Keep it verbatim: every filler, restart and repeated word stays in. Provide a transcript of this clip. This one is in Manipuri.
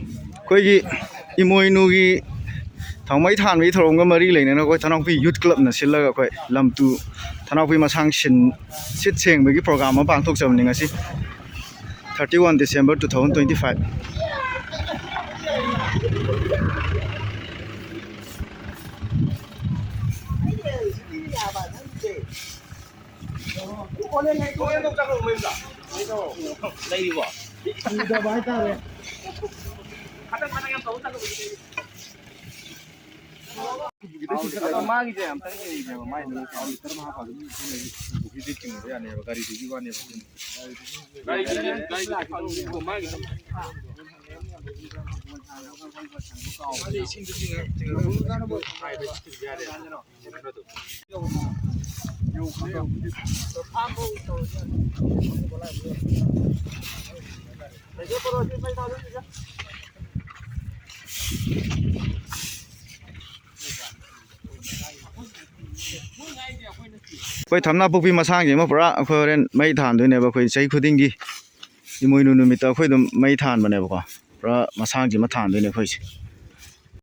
ꯑꯩꯈꯣꯏꯒꯤ ꯏꯃꯣꯏꯅꯨꯒꯤ ꯊꯥꯎꯃꯩ ꯊꯥꯟꯕꯒꯤ ꯊꯧꯔꯝꯒ ꯃꯔꯤ ꯂꯩꯅꯅ ꯑꯩꯈꯣꯏ ꯊꯅꯥꯎꯄꯤ ꯌꯨꯠ ꯀ꯭ꯂꯕꯅ ꯁꯤꯜꯂꯒ ꯑꯩꯈꯣꯏ ꯂꯝꯇꯨ ꯊꯅꯥꯎꯄꯤ ꯃꯁꯥꯡ ꯁꯤꯟ ꯁꯤꯠ ꯁꯦꯡꯕꯒꯤ ꯄ꯭ꯔꯣꯒ꯭ꯔꯥꯝ ꯑꯃ ꯄꯥꯡꯊꯣꯛꯆꯕꯅꯤ ꯉꯁꯤ, thirty one December two thousand twenty five꯫ ꯂꯩꯔꯤꯕꯣ? ꯑꯗꯣ ꯃꯥꯒꯤꯁꯦ ꯑꯝꯇꯪ ꯌꯦꯡꯒꯦꯕ, ꯃꯥꯏꯗꯨꯅ ꯂꯤꯇꯔ ꯃꯉꯥ ꯐꯥꯗꯣꯏꯅꯤ꯫ ꯄꯨꯈ꯭ꯔꯤꯗꯤ ꯆꯤꯡꯕ ꯌꯥꯅꯦꯕ, ꯒꯥꯔꯤꯗꯨꯒꯤ ꯋꯥꯅꯦꯕ꯫ ꯒꯥꯔꯤꯗꯤ, ꯒꯥꯔꯤꯗꯤ ꯐꯪꯗꯦꯀꯣ, ꯃꯥꯒꯤꯗꯣ꯫ ꯏꯁꯤꯡꯗꯨ ꯆꯤꯡꯉ-, ꯆꯤꯡꯉ-, ꯍꯥꯏꯕ ꯏꯁꯤꯡꯗꯨ ꯌꯥꯔꯦ꯫ ꯑꯩꯈꯣꯏ ꯊꯝꯅꯥꯄꯣꯛꯄꯤ ꯃꯁꯥꯡꯁꯤꯃ ꯄꯨꯔꯥ ꯑꯩꯈꯣꯏ ꯍꯣꯔꯦꯟ ꯃꯩ ꯊꯥꯟꯗꯣꯏꯅꯦꯕ꯫ ꯑꯩꯈꯣꯏ ꯆꯍꯤ ꯈꯨꯗꯤꯡꯒꯤ ꯏꯃꯣꯏꯅꯨ ꯅꯨꯃꯤꯠꯇ ꯑꯩꯈꯣꯏ ꯑꯗꯨꯝ ꯃꯩ ꯊꯥꯟꯕꯅꯦꯕꯀꯣ꯫ ꯄꯨꯔꯥ ꯃꯁꯥꯡꯁꯤꯃ ꯊꯥꯟꯗꯣꯏꯅꯦ ꯑꯩꯈꯣꯏꯁꯦ꯫